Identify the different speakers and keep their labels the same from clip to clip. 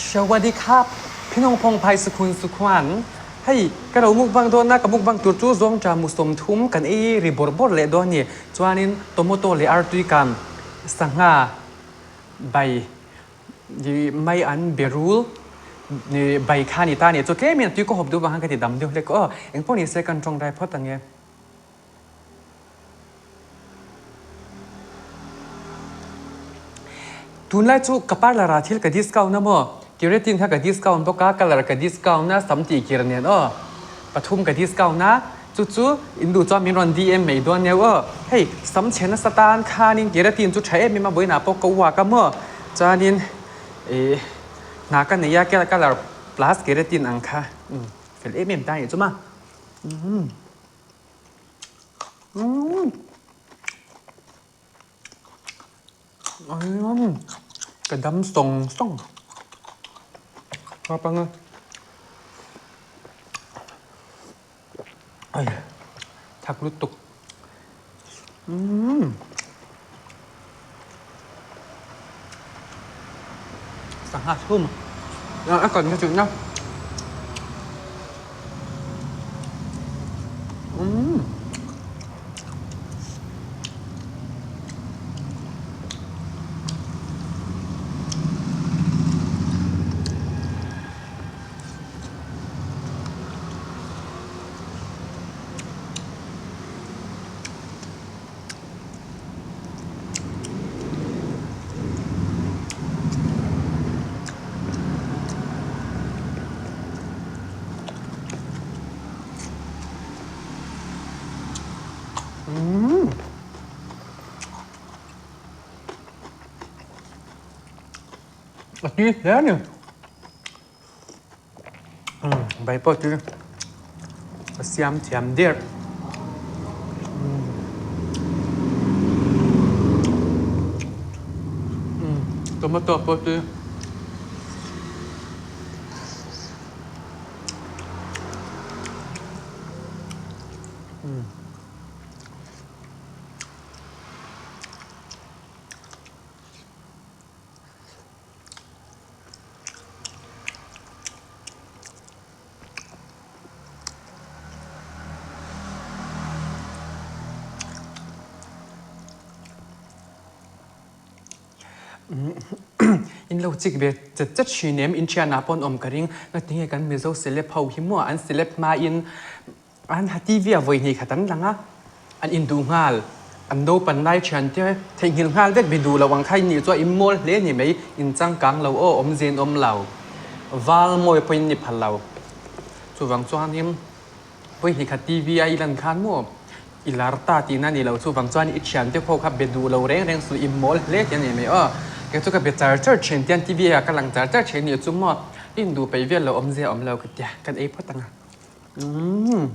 Speaker 1: Sawadee-khap, Phinawng Phong Phai Sukhun Sukhuan, Hei, ka lo mukbang dawn a, ka mukbang tur chu zawngṭa mu 30 kan ei ri bawrh bawrh leh dawn a ni. Chuanin tomato leh artui kam, sangha, bai, mai an berul, bai kha a ni ta a ni. Chu tlemin a tui ka hawp duh vang khan ka ti dam deuh hlek aw. Engpawh ni se kan tawngtai phawt ang e. Tunlai chu ka parlour ah thil ka discount a maw? Keratin kha ka discount bawk a, colour ka discount a, sam tih kir nen aw. Pathum ka discount a, chu chu in duh chuan min rawn DM mai dawn neu aw. Hei, sam chhe nasa tan khanin keratin chu tha em em a, vawiinah pawh ka uak a maw? Chuanin ih hna ka nei a, colour plus keratin ang kha fel em em ta a nih chu ma. Ka dam sawng sawng khawp ang a ai thak lutuk sangha chhum a kan ka chilh na. A tui hle a ni. Bai pawh chu a siam thiam der. Tomato pawh chu In lo chik ve chet chet thin em? In thianah pawh an awm ka ring. Ngatinge kan Mizo celeb ho hi maw an celeb hmain An ha TV a vawi hnih khat an lang a, an induh nghal. An naupan lai thian te theihnghilh nghal vek bi duh lo ang kha in nih chuan in mawl hle ni mai, in changkang lo aw, awmzia in awm lo. Val mawi pawhin ni phal lo. Chuvang chuanin vawi hnih khat TV a i lan khan maw i lar ta tihna a ni lo, chuvang chuan i thiante pawh kha be duh lo reng reng suh, i mawl hle tih a ni mai aw. Kei chu ka be char char thin tian TV ah ka lang char char thin a nih chu maw i induh peih vel lo awmzia a awm lo ka tia, kan ei phawt ang a. Umm.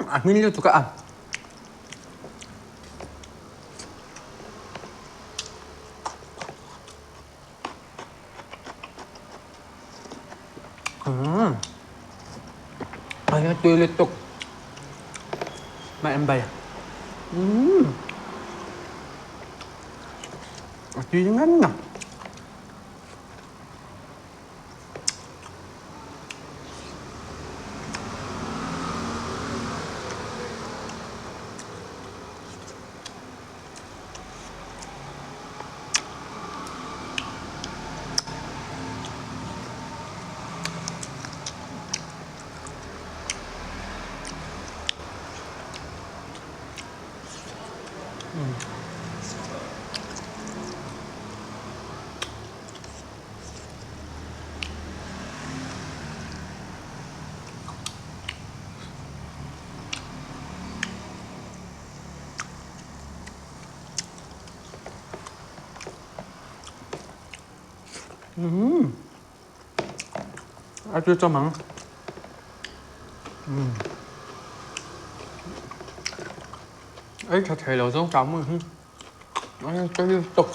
Speaker 1: A hmin lutuk a. A tui lutuk. Mai em bay. A tui ngan a. Umm a tui chawm ang umm ei tha thei lo zawng tah hmun hi a tui tawp.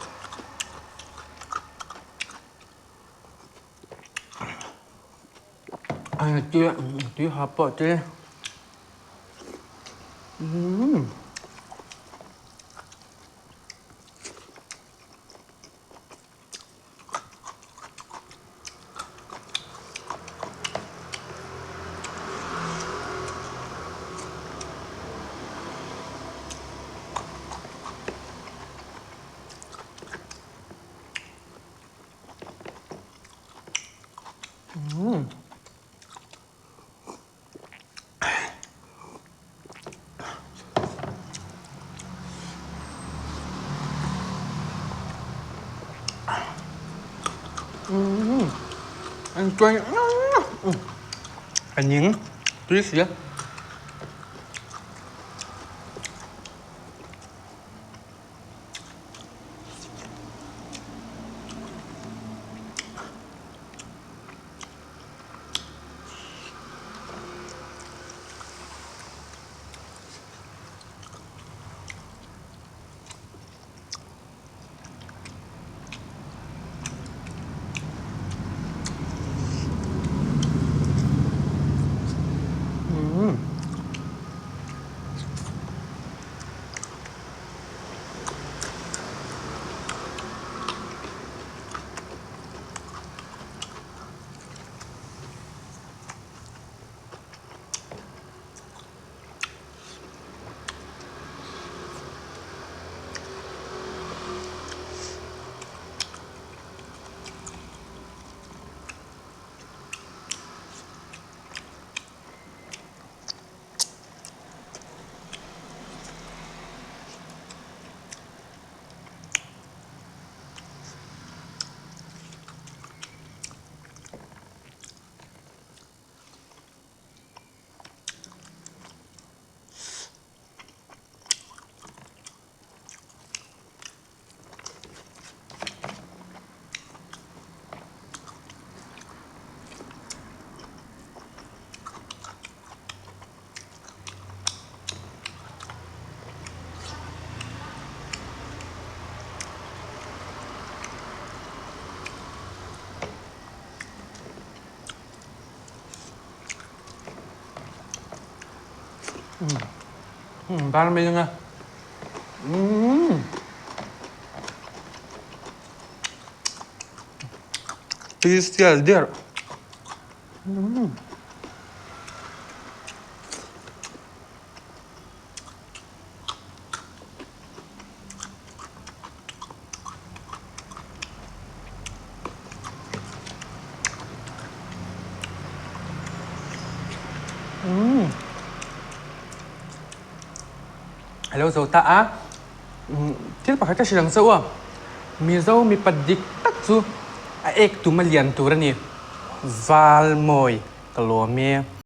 Speaker 1: Tui ha pawh te umm. A ning tui sia. Bar mai anga. Tui sial der. A lo zo ta a, thil pakhat ka hrilh ang che u a, Mizo mipa dik tak chu a ek tum a lian tur a ni, Valmawi ka lawm e.